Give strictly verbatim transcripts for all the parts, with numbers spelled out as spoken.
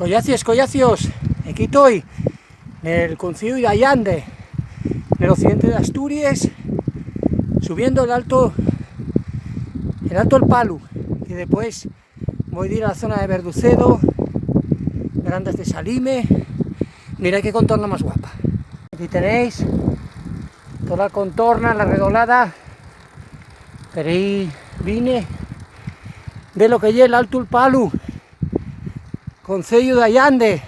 Collacios, collacios, equí toi, nel conceyu d'Allande, nel occidente d'Asturies, subiendo el alto, el Alto El Palu, que depués voi dir a la zona de Verducedo, Grandas de Salime. Mirái qué contorna más guapa. Aquí tenéis toda la contorna, la redolada, per ehí vine, de lo que ye l'Altu El Palu, conceyu d'Allande,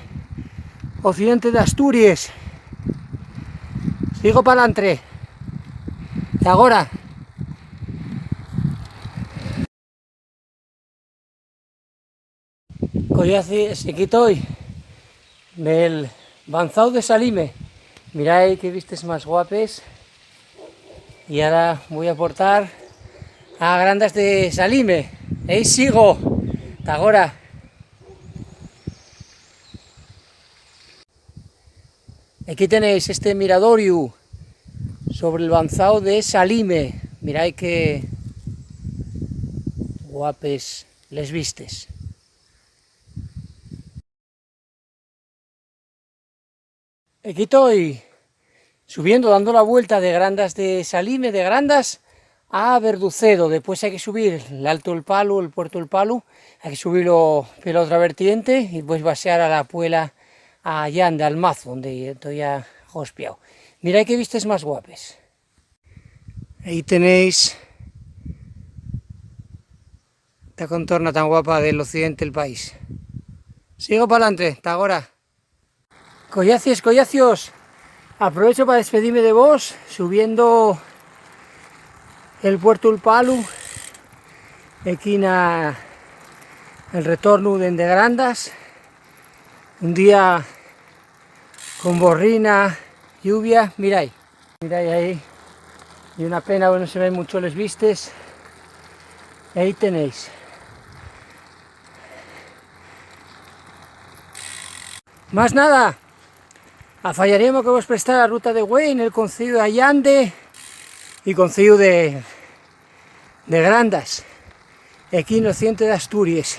occidente d'Asturies. Sigo p'alantre. Y agora, collacios, equí toi, nel Banzao de Salime. Mirái qué vistes más guapes. Y ahora voi aportar a Grandas de Salime. Ehí sigo. Ta agora. Equí tenéis este miradoriu sobre el Banzao de Salime. Mirái qué guapes les vistes. Equí toi subiendo, dando la vuelta de Grandas de Salime, de Grandas a Verducedo. Depués hai que subir l'Altu El Palu, el Puertu El Palu, hai que subilo pela otra vertiente y pues baxar a la puela a Allande, al Mazu, onde toi ya hospiao. Mirái qué vistes más guapes. Ehí tenéis ta contorna tan guapa del occidente del país. Sigo p'alantre, ta agora. Collacios, collacios, aprovecho pa despedime de vos, subiendo el Puertu El Palu, equí na, el retornu dende Grandas. Un día con borrina, lluvia, mirái. Mirái ahí. Y una pena, bueno, se ven mucho les vistes. Ehí tenéis. Más nada, afallaríamos que vos prestara la ruta de güei nel conceyu d'Allande y conceyu de, de Grandas, equí nel occidente d'Asturies.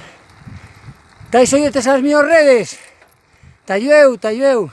Tais oyentes a les míos redes. Ta llueu, ta llueu.